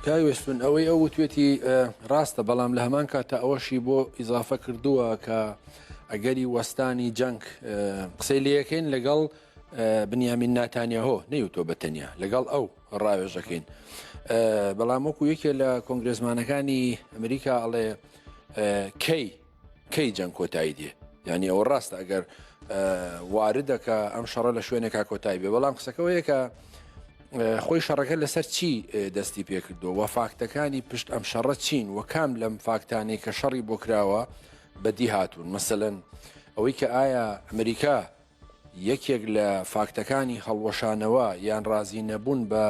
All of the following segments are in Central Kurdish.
کاک وێستون ئەوەی ئەو وتوێتی ڕاستە بەڵام لە هەمان کاتە ئەوەشی بۆ ئیزافە کردووە کە ئەگەری وەستانی جەنگ قسەی لەکەین لەگەڵ بنیامین ناتانیاهۆ نەیوتۆ بە تەنیا لەگەڵ ئەو ڕاوێژەکەین بەڵام وەکو یەکێ لە کۆنگرێزمانەکانی ئەمریکا ئەڵێ کەی کەی جەنگ کۆتایی دێ یعنی ئەوە ڕاستە ئەگەر واردەکە ئەم شەڕە لە شوێنێکا کۆتایی بێ بەڵام قسەکەەوەیە کە خۆی شەڕەکە لەسەر چی دەستی پێکردووە و فاکتەکانی پشت ئەم شەڕە چین و کام لەم فاکتانەی کە شەڕی بۆ کراوە بەدی هاتوون مەسەەن ئەوەی کە ئایا ئەمریکا یەکێک لە فاکتەکانی هەڵوەشانەوە یان ڕازی نەبوون بە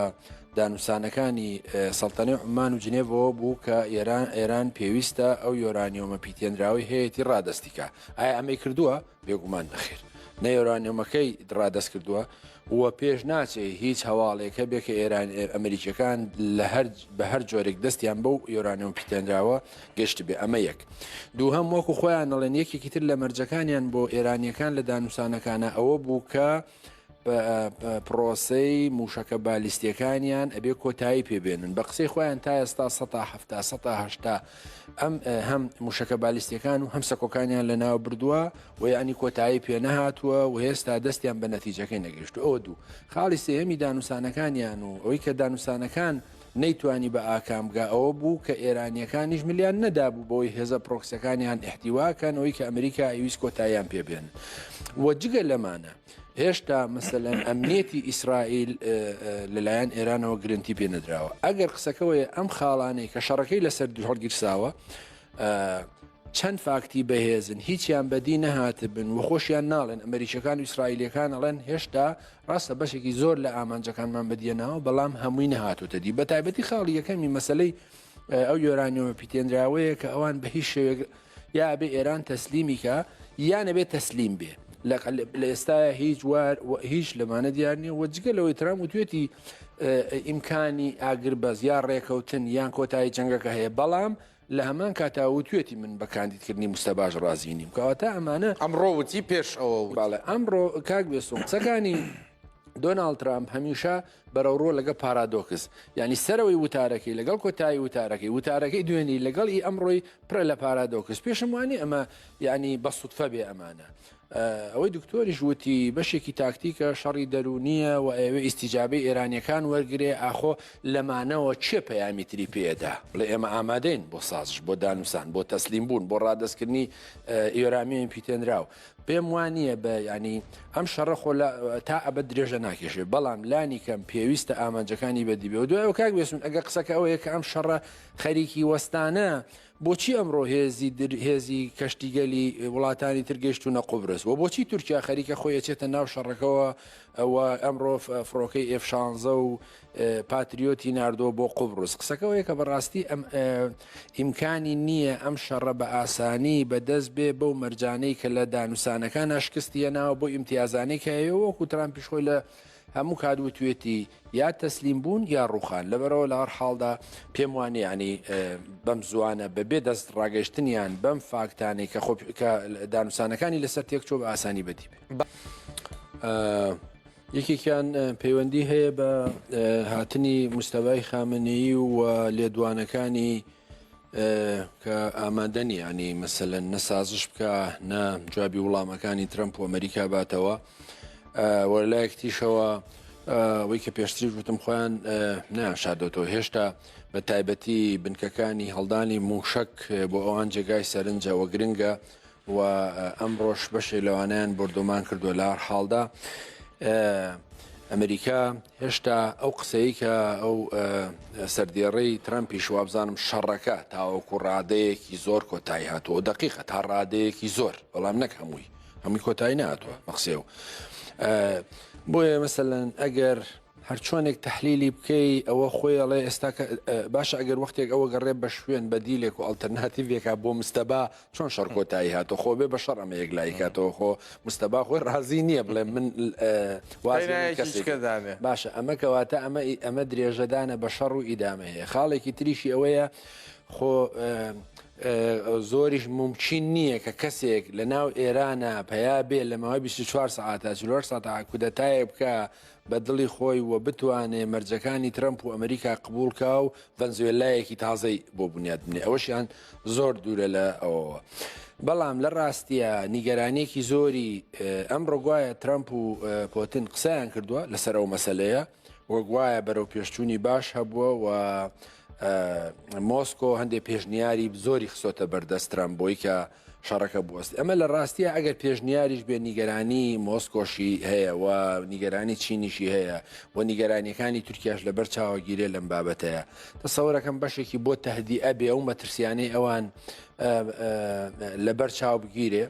دانوسانەکانی سەڵتەنەی عومان و جنێڤەوە بوو کە ئێران ئێران پێویستە ئەو یۆرانیۆمە پیتێنراوەی هەیەتی ڕادەستی کا. ئایا ئەمەی کردووە؟ بێگومان نەخێر. نە یۆرانیۆمەکەی ڕادەست کردووە و پێش ناچێ هیچ هەواڵێک هەبێ کە ئێران ئەمریکیەکان لە هەر بە هەر جۆرێک دەستیان بەو یۆرانیۆم پیتێنراوە گەشتبێ ئەمە یەک. دووهەم وەکو خۆیان ئەڵێن یەکێکی تر لە مەرجەکانیان بۆ ئێرانیەکان لە دانوسانەکانە ئەوە بوو کە پرۆسەی موشەکە بالیستیەکانیان ئەبێ کۆتایی پێبێنن بە قسەی خۆیان تا ئێستا 1970 1970 ئەم هەم موشەکە بالیستیەکان و هەم سەکۆکانیان لە ناو بردووە و یعنی کۆتایی پێ نەهاتووە و هێستا دەستیان بە نەتیجەکەی نەگەیشت ئەوە دوو خاڵی سێهەمی دانوسانەکانیان و ئەوەی کە دانوسانەکان نەیتوانی بە ئاکام بگا ئەوە بوو کە ئێرانییەکانیش ملیان نەدابوو بەوەی هێزە پرۆکسەکانیان ئیحتیوا کەن ئەوەی کە ئەمریکا ئەیویست کۆتاییان پێ بێنن و جگە لەمانە هێشتا مەسەلەن ئەمنیەتی ئیسرائیل لەلایەن ئێرانەوە گرنتی پێ نەدراوە ئەگەر قسەکەوەیە ئەم خاڵانەی کە شەڕەکەی لەسەر هەڵگیرساوە چەند فاکتی بەهێزن هیچیان بەدی نەهاتبن و خۆشیان ناڵێن ئەمریکیەکان و ئیسرائیلەکان ئەڵێن هێشتا ڕاستە بەشێکی زۆر لە ئامانجەکانمان بەدیەناوە بەڵام هەمووی نەهاتوتە دی بە تایبەتی خاڵی یەکەمی مەسلەی ئەو یۆرانیۆمە پیتێنراوەیە کە ئەوان بە هیچ شێوێک یا بێ ئێران تەسلیمی کە یان ئەبێ تەسلیم بێ لە ئێستاە هیچ وار هیچ لەمانە دیار نییە و جگە لەوەی ترام وتوێتی ئیمکانی ئاگربەز یا ڕێکەوتن یان کۆتایی جەنگەکە هەیە بەڵام لە هەمان کاتا وتوێتی من بە کاندیدکردنی مستەباش ڕازی نیم کەواتە ئەمانە ئەمڕۆ وتی پێش ئەوە وتی. بەڵێ ئەمڕۆ کاک بێسۆن قسەکانی دۆناڵد ترامپ هەمیشە بەرەوڕووە لەگەڵ پارادۆکس یعنی سەرەوەی وتارەکەی لەگەڵ کۆتایی وتارەکەی وتارەکەی دوێنی لەگەڵ ئی ئەمڕۆی پرە لە پارادۆکس پێشم وانی ئەمە یعنی بە سودفە بێ ئەمانە ئەوەی دکتۆریش وتی بەشێکی تاکتیکە شەڕی دەروونییە و ئەیەوێ ئیستیجابەی ئێرانییەکان وەرگرێ، ئاخۆ لەمانەوە کێ پەیامی تری پێ ئەدا بڵێ ئێمە ئامادەین بۆ سازش، بۆ دانوسان، بۆ تەسلیم بوون، بۆ ڕادەستکردنی یۆرامیۆمی پیتێنراو. پێم وا نییە بە یانی ئەم شەڕە خۆ لە تا ئەبەد درێژە ناکێشێ، بەڵام لانی کەم پێویستە ئامانجەکانی بەدی بێ و دوای ئەوە کاک بێسون ئەگەر قسەکە ئەوەیە کە ئەم شەڕە خەریکی وەستانە، بۆچی ئەمڕۆ هێزی در هێزی کەشتیگەلی وڵاتانی تر گەیشتوونە قوبرس و بۆچی تورکیا خەریکە خۆی ئەچێتە ناو شەڕەکەوە و ئەمڕۆ فڕۆکەی ئێف شانزە و پاتریۆتی ناردووە بۆ قوبرس قسەکەەوەیە کە بەڕاستی ئەم ئیمکانی نییە ئەم شەڕە بە ئاسانی بەدەست بێ بەو مەرجانەی کە لە دانوسانەکان شکستی هێناوە بۆ ئیمتیازانەی کە هەیە وەکو ترامپیش خۆی لە هەموو کات وتوێتی یا تەسلیم بوون یا ڕووخان، لەبەرئەوە لە هەر حاڵدا پێم وانیە یانی بەم زووانە بە بێ دەست ڕاگەیشتنیان بەم فاکتانەی کە خۆ کە دانوسانەکانی لەسەر تێکچووە بە ئاسانی بەدی بێ. یەکێکیان پەیوەندی هەیە بە هاتنی مستەبای خامنەیی و لێدوانەکانی کە ئامادە نیە ینی مەسەلەن نە سازش بکە نە جوابی وڵامەکانی ترەمپ و ئەمریکا باتەوە وەلایەک تیشەوە ئەوەی کە پێشتریش وتم خۆیان نایان شاردۆتەوە هێشتا بە تایبەتی بنکەکانی هەڵدانی موشک بۆ ئەوان جێگای سەرنجە وە گرنگە و ئەمڕۆش بەشێک لەوانیان بۆردومان کردووە لە هەر حاڵدا ئەمریکا هێشتا ئەو قسەی کە ئەو سەردێڕەی ترەمپیش وابزانم شەڕەکە تاوەکو ڕادەیەکی زۆر کۆتایی هاتووە دقیقە تا ڕادەیەکی زۆر بەڵام نەک هەمووی هەمووی کۆتایی نهاتووە مەقسێ و بۆیە مەسەلەن ئەگەر هەرچۆنێک تەحلیلی بکەی ئەوە خۆی ئەڵێ ئێستا باشە ئەگەر وەختێک ئەوە گەڕێ بە شوێن بەدیلێک و ئەڵتەرناتیڤێکا بۆ مستەبا چۆن شەڕ کۆتایی هاتۆ خۆ بێ بە شەڕ ئەمە یەکلایی کاتەوە خۆ مستەبا خۆی ڕازی نییە بڵێ من باشە ئەمە کەواتە ئەمە ئەمە درێژەدانە بە شەڕ و ئیدامە هەیە خاڵێکی تریشی ئەوەیە. خۆ زۆریش مومکین نییە کە کەسێک لە ناو ئێرانە پەیا بێ لە ماوەی 24 سەعاتە 48 ساعتە کودەتایەک بکا بە دڵی خۆی و بتوانێ مەرجەکانی ترەمپ و ئەمریکا قبوڵ کا و ڤەنزوێلایەکی تازەی بۆ بنیات بنێ ئەوەشیان زۆر دوورە لە ئەوەوە. بەڵام لە ڕاستیە نیگەرانیەکی زۆری ئەمڕۆ گوایە ترەمپ و پۆتن قسەیان کردووە لەسەر ئەو مەسەلەیە و گوایە بەرەو پێشچوونی باش هەبووە و مۆسکۆ هەندێک پێشنیاری زۆری خسۆتە بەردەست ترەمپ بۆی کە شەڕەکە بوەستێ. ئەمە لە ڕاستیا ئەگەر پێشنیاریش بێ نیگەرانی مۆسکۆشی هەیە و نیگەرانی چینیشی هەیە و نیگەرانیەکانی تورکیاش لەبەر چاوە گیرێ لەم بابەتەیە. تەسەورەکەم بەشێکی بۆ تەهدیئە بێ ئەو مەترسیانەی ئەوان لەبەر چاو بگیرێ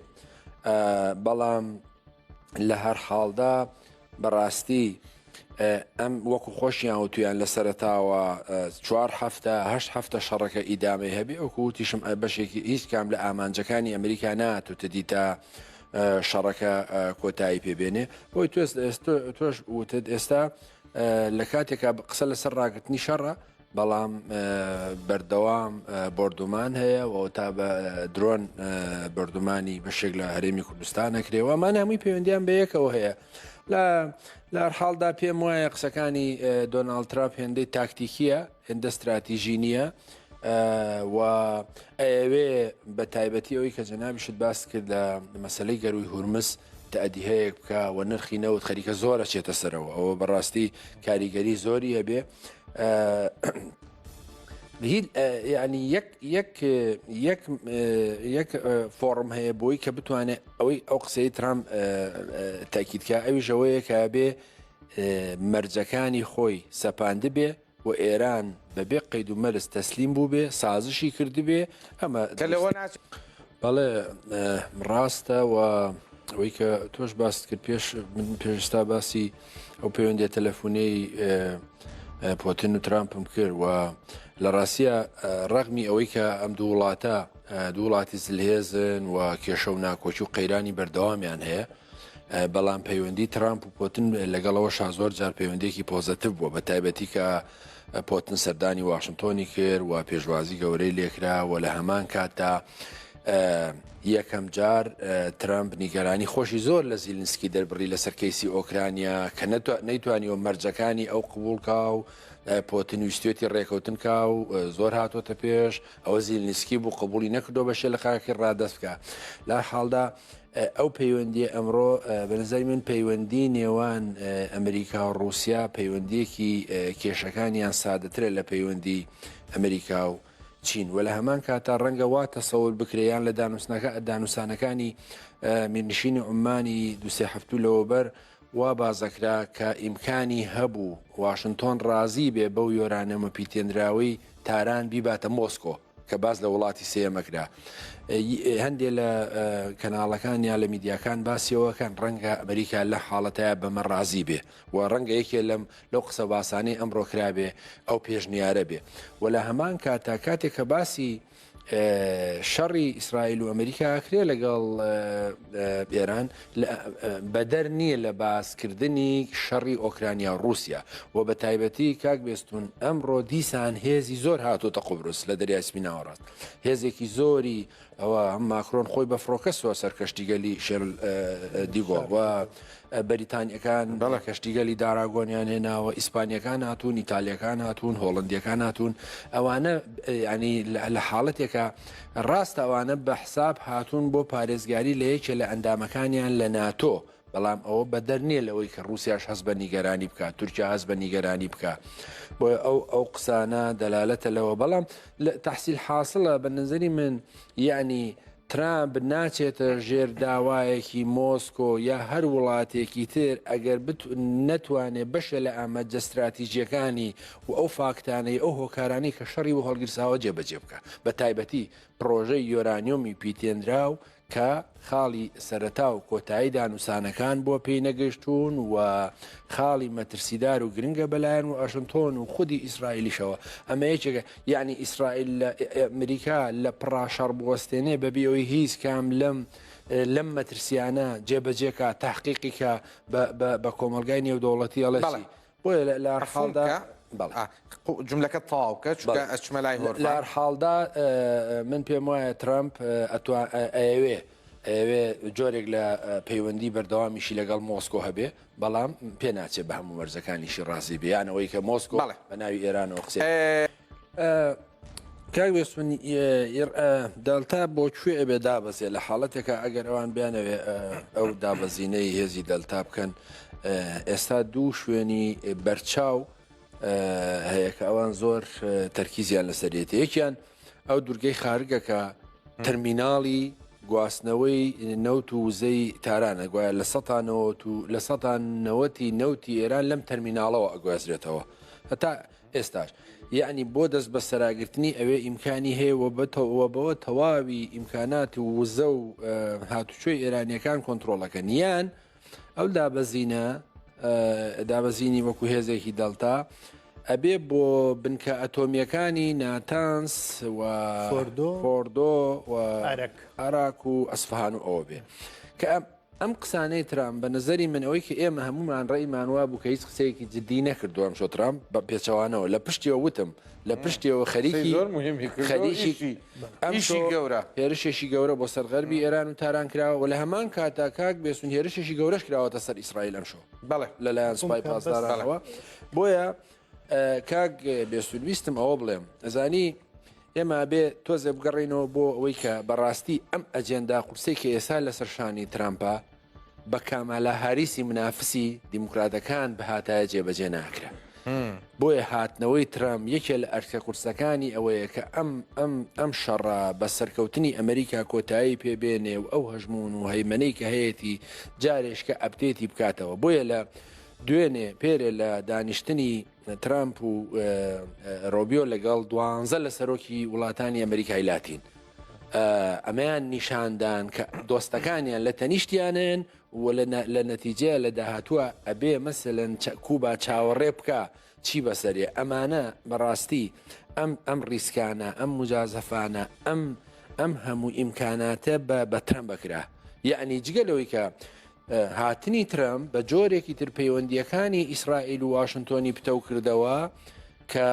بەڵام لە هەر حاڵدا بەڕاستی ئەم وەکو خۆشیان وتویان لە سەرەتاوە چوار هەفتە هەشت هەفتە شەڕەکە ئیدامەی هەبێ وەکو وتیشم بەشێکی هیچ کام لە ئامانجەکانی ئەمریکا ناتوتە دی تا شەڕەکە کۆتایی پێبێنێ بۆی تۆش وتت ئێستا لە کاتێکا قسە لەسەر ڕاگرتنی شەڕە بەڵام بەردەوام بۆردومان هەیە و تا بە درۆن بۆردومانی بەشێک لە هەرێمی کوردستان نەکرێ و ئەمانە هەمووی پەیوەندیان بە یەکەوە هەیە لە لە حاڵدا پێم وایە قسەکانی دۆناڵد ترامپ هێندەی تاکتیکیە هێندە استراتیژی نییە و ئەیەوێ بە تایبەتی ئەوەی کە جەنابیشت باس کرد لە مەسلەی گەروی هورمز تەئدیهەیەک بکە و نرخی نەوت خەریکە زۆر ئەچێتە سەرەوە ئەوە بەڕاستی کاریگەری زۆری هەبێ ینی یەک یەک یەک یەک فۆڕم هەیە بۆی کە بتوانێت ئەوەی ئەو قسەی ترامپ تاکیدکە ئەویش ئەوەیە کە بێ مەرجەکانی خۆی سەپاندبێ و ئێران بە بێ قەید و مەرج تەسلیم بووبێ، سازشی کردبێ، ئەمە کە لەوە ناچێ. بەڵێ ڕاستە و ئەوەی کە تۆش باست کرد پێش من پێش ئێستا باسی ئەو پەیوەندیە تەلەفونەی پۆتن و ترامپم کرد و لە ڕاستیە ڕەغمی ئەوەی کە ئەم دوو وڵاتە دوو وڵاتی زلهێزن و کێشە و ناکۆکی و قەیرانی بەردەوامیان هەیە بەڵام پەیوەندی ترامپ و پۆتن لەگەڵەوەشا زۆر جار پەیوەندێکی positive بووە بە تایبەتی کە پۆتن سەردانی واشنتۆنی کرد و پێشوازی گەورەی لێکرا و لە هەمان کاتدا یەکەم جار ترامپ نیگەرانی خۆشی زۆر لە زیلنسکی دەربڕی لەسەر کەیسی ئۆکرانیا کە نەیتوانیوە مەرجەکانی ئەو قبوڵکا و پۆتن ویستێتی ڕێکەوتن کا و زۆر هاتۆتە پێش ئەوە زیلنسکی بوو قبولی نەکردو بەشێ لە خاکی ڕادەست بکە لا حاڵدا ئەو پەیوەندییە ئەمڕۆ بە نەزەری من پەیوەندی نێوان ئەمریکا و ڕووسیا پەیوەندیەکی کێشەکانیان سادەترە لە پەیوەندی ئەمریکا و چین و لە هەمان کاتا ڕەنگە وا تەسەور بکرێ یان لە دانوسنەکە دانوسانەکانی میرنشینی عومانی دوسێ هەفتوو لەوەبەر وا بازەکرا کە ئیمکانی هەبوو واشنتۆن ڕازی بێ بەو یۆرانیۆمە پیتێنراوەی تاران بیباتە مۆسکۆ. کە باس لە وڵاتی سێیەم ئەکرا هەندێ لە کەناڵەکان یا لە میدیاکان باسیەوەکەن ڕەنگە ئەمریکا لە حاڵەتەیە بەمە ڕازی بێ و ڕەنگە یەکێ لەم لەو قسە باسانەی ئەمڕۆ کرابێ ئەو پێشنیارە بێ و لە هەمان کاتا کاتێک کە باسی شەڕی ئیسرائیل و ئەمریکا ئەکرێ لەگەڵ ئێران بەدەر نییە لە باسکردنی شەڕی ئۆکرانیا و ڕووسیا و بە تایبەتی کاک بێستون ئەمڕۆ دیسان هێزی زۆر هاتۆتە قوبرس لە دەریای سپی ناوەڕاست هێزێکی زۆری ئەوە هەم ماکرۆن خۆی بە فڕۆکە سوە سەر کەشتیگەلی شێرل دیگۆڵ و بەریتانیەکان بەڵە کەشتیگەلی داراگۆنیان هێناوە ئیسپانیەکان هاتوون ئیتالیەکان هاتوون هۆڵندیەکان هاتوون ئەوانە ینی لە حاڵەتێکە ڕاستە ئەوانە بە حساب هاتوون بۆ پارێزگاری لە یەکێ لە ئەندامەکانیان لە ناتۆ، بەڵام ئەوە بەدەر نییە لەوەی کە ڕووسیاش هەست بە نیگەرانی بکات، تورکیا هەست بە نیگەرانی بکات. بۆیە ئەو ئەو قسانە دەلالەتە لەوە، بەڵام لە تەحسیل حاسڵە بە نەزەری من یەعنی ترامپ ناچێتە ژێر داوایەکی مۆسکۆ یا هەر وڵاتێکی تر ئەگەر نەتوانێ بەشێ لە ئامانجە ستراتیجیەکانی و ئەو فاکتانەی ئەو هۆکارانەی کە شەڕی بۆ هەڵگیرساوە جێبەجێ بکا بە تایبەتی پڕۆژەی یۆرانیۆمی پیتێنراو کە خاڵی سەرەتا و کۆتایی دانوسانەکان بووە پێی نەگەشتوون و خاڵی مەترسیدار و گرنگە بەلایەن واشنتۆن و خودی ئیسرائیلیشەوە ئەمە یەکێکە یەعنی ئیسرائیل لە ئەمریکا لە پڕا شەڕ بوەستێنێ بەبێ ئەوەی هیچ کام لەم لەم مەترسیانە جێبەجێ کا تحقیقی کە بە کۆمەڵگای نێودەوڵەتی ئەڵێ بەڵێ بۆیە لە عەفوم حاڵدا کە. بەڵێ. جملەکە تەواو بکە چونکە ئەچمە لای هۆرڤان. لە هەر حاڵدا من پێم وایە ترەمپ ئەیەوێ ئەیەوێ جۆرێک لە پەیوەندی بەردەوامیشی لەگەڵ مۆسکۆ هەبێ، بەڵام پێ ناچێ بە هەموو مەرجەکانیشی ڕازی بێ، یان ئەوەی کە مۆسکۆ بە ناوی ئێرانەوە قسەی کاک بێستون دەلتا بۆ کوێ ئەبێ دابەزێ لە حاڵەتێکا ئەگەر ئەوان بیانەوێ ئەو دابەزینەی هێزی دەلتا بکەن ئێستا دوو شوێنی بەرچاو هەیە کە ئەوان زۆر تەرکیزیان لەسەرێتی یەکیان ئەو دوورگەی خارگەکە تەرمیناڵی گواستنەوەی نەوت و وزەی تارانە گوایە لە سەتانەوە و لە سەتان نەوەتی نەوتی ئێران لەم تەرمیناڵەوە ئەگوازرێتەوە هەتا ئێستاش یەعنی بۆ دەست بەسەراگرتنی ئەوێ ئیمکانی هەیە و بەوە تەواوی ئیمکانات و وزە و هاتوچۆی ئێرانیەکان کۆنترۆڵەکەن یان ئەو دابەزینە دابەزینی وەکو هێزێکی دەلتا ئەبێ بۆ بنکە ئەتۆمیەکانی ناتانس و فۆردۆ و ئەراک و ئەسفهان و ئەوە بێ کە ئەم ئەم قسانەی ترامپ بە نەزەری من ئەوەی کە ئێمە هەموومان ڕەئیمان وابوو کە هیچ قسەیەکی جدی نەکردووە ئەمشۆ ترامپ بە پێچەوانەوە لە پشتیەوە وتم لە پشتیەوە خەریکی زۆر مهمی کردووە خەریکی ئیشی ئەمشۆ ئیشی گەورە هێرشێکی گەورە بۆ سەر غەربی ئێران و تاران کراوە و لە هەمان کاتا کاک بێسون هێرشێکی گەورەش کراوەتە سەر ئیسرائیل ئەمشۆ بەڵێ لەلایەن سوپای بەس پاسدارانەوە بۆیە کاک بێسون ویستم ئەوە بڵێم ئەزانی ئێمە ئەبێ تۆزێ بگەڕێینەوە بۆ ئەوەی کە بەڕاستی ئەم ئەجێندا قورسەی کە ئێستا لەسەر شانی ترامپە بە کامالا هاریسی منافسی دیموکراتەکان بهاتایە جێبەجێ ناکرا. بۆیە هاتنەوەی ترامپ یەکێ لە ئەرکە قورسەکانی ئەوەیە کە ئەم ئەم ئەم شەڕە بە سەرکەوتنی ئەمریکا کۆتایی پێ بێنێ و ئەو هەژموون و هەیمەنەی کە هەیەتی جارێشکە update ی بکاتەوە. بۆیە لە دوێنێ پێرێ لە دانیشتنی ترامپ و رۆبیۆ لەگەڵ دوانزە لە سەرۆکی وڵاتانی ئەمریکای لاتین ئەمەیان نیشاندان کە دۆستەکانیان لە تەنیشتیانن و لە نەتیجەیە لە داهاتووە ئەبێ مەسەلەن کوبا چاوەڕێ بکە چی بەسەرێ ئەمانە بەڕاستی ئەم ئەم risk انە ئەم مجازەفانە ئەم ئەم هەموو ئیمکاناتە بە بە ترەمپ بکرا یەعنی جگە لەوەی کە هاتنی ترەمپ بە جۆرێکی تر پەیوەندییەکانی ئیسرائیل و واشنتۆنی پتەو کردەوە کە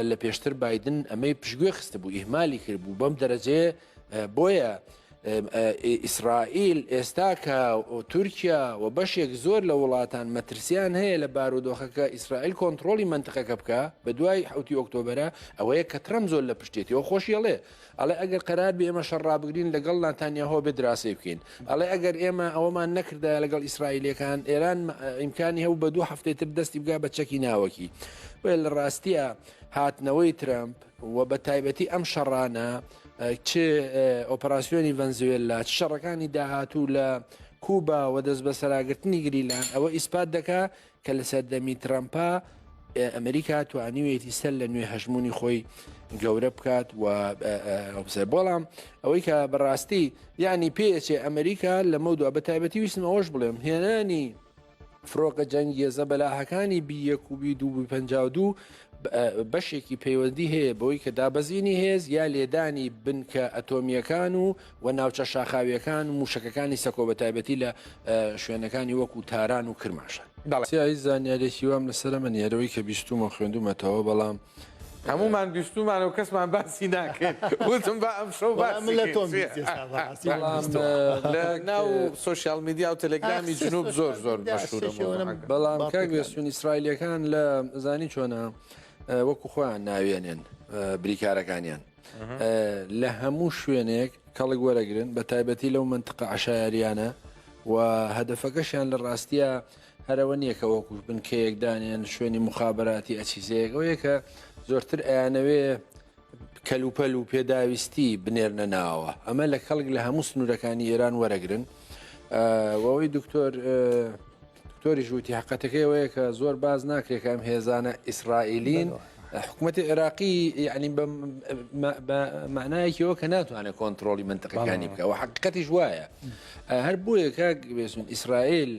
لە پێشتر بایدن ئەمەی پشتگوێ خستبوو، ئیهمالی کردبوو بەم دەرەجەیە بۆیە ئیسرائیل ئێستا کە تورکیا و بەشێک زۆر لە وڵاتان مەترسیان هەیە لە بارودۆخەکە ئیسرائیل کۆنتترۆلی منتقەکە بکە بە دوای حوتی ئۆکتۆبرە ئەوەیە کە ترەم زۆر لە پشتێتیەوە خۆشیڵێ ئەڵێ ئەگەر قەرار بێ ئێمە شەڕ ڕابگرین لەگەڵ ناتانیاهۆ بێ دراسەی بکەین. ئەڵێ ئەگەر ئێمە ئەوەمان نەکردایە لەگەڵ ئیسرائیلیەکان ئێران ئیمکانی هەبوو بە دوو هەفتەی تر دەستی بگا بە چەکی ناوەکی. بۆیە لە ڕاستیە هاتنەوەی ترەمپ و بە تایبەتی ئەم شەڕانە چ ئۆپەراسیۆنی ڤەنزوێللا چ شەڕەکانی داهاتوو لە کوبا و دەستبەسەراگرتنی گریلاند ئەوە ئیسپات دەکا کە لە سەردەمی ترەمپا ئەمریکا توانیویەتی سەر لە نوێ هەژمونی خۆی گەورە بکات و بەڵام ئەوەی کە بەڕاستی یعنی پێچێ ئەمریکا لەمە دووە بە تایبەتی ویستم ئەوەش بڵێم هێنانی فڕۆکە جەنگیە زەبەلاحەکانی بی یەک و بی دوو 52 بەشێکی پەیوەندی هەیە بەوەی کە دابەزینی هێز یا لێدانی بنکە ئەتۆمیەکان و و ناوچە شاخاویەکان و موشەکەکانی سەکۆ بە تایبەتی لە شوێنەکانی وەکو تاران و کرماشان. بەڵێ. هیچ زانیاریەکی وام لەسەر ئەمە نیە لەوەی کە بیستومە و خوێندومەتەوە بەڵام. هەموومان بیستومانە و کەسمان باسی ناکەین وتم با ئەمشەو وەڵا باسی من لە کەین تۆم چیە؟ بیست ئێستا بەڕاستی من بەڵام بیستووە. لە کاک ناو social media و تەلەگرامی جنوب زۆر social زۆر میدیا مەشهورە شتێکی ئەوەنەم مەوزوعەکە. بەڵام باس کاک نەکراوە. بێستون ئیسرائیلیەکان لە زانی چۆنە وەکو خۆیان ناوێنێن بریکارەکانیان لە هەموو شوێنێک کەڵک وەرەگرن بە تایبەتی لەو مەنتقە عەشایەریانە و هەدەفەکەشیان لە ڕاستیە هەرەوە نییە کە وەکو بنکەیەک دانێن شوێنی مخابراتی ئەچیزەیەک ئەوەیە کە زۆرتر ئەیانەوێ کەلوپەل و پێداویستی بنێرنە ناوە ئەمە لە کەڵک لە هەموو سنوورەکانی ئێران وەرەگرن ئەوەی دکتۆر دکتۆریش وتی حقەتەکەی ئەوەیە کە زۆر باز ناکرێت کە ئەم هێزانە ئیسرائیلین حکوومەتی عێراقی یعنی بە معنایەکیەوە کە ناتوانێت کۆنتترۆلی منتەقەکانی بکە و حقیقەتیش وایە هەر بۆیە کاک بێسون ئیسرائیل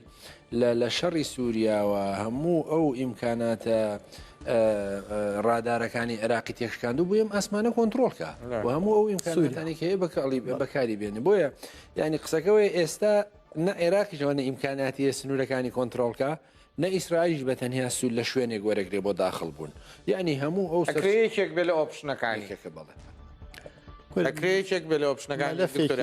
لە شەڕی سووریاوە هەموو ئەو ئیمکاناتە ڕادارەکانی عێراقی تێکشکاندو بۆ ئەم ئاسمانە کۆنتترۆلکە و هەموو ئەو ئیمکاناتانی کە هەیە بەکاری بێنێ بۆیە یعنی قسەکەەوەی ئێستا. نە عێراقیش ئەوەنە ئیمکاناتی هەیە سنوورەکانی کۆنترۆڵ کا، نە ئیسرائیلیش بە تەنیا سوود لە شوێنێک وەرەگرێ بۆ داخڵ بوون. یەعنی هەموو ئەو ئەکرێ یەکێک بێ لە option ەکانی. یەکێکە بەڵێ. ئەکرێ یەکێک بێ لە option ەکانی مەلەفێکی دکتۆر.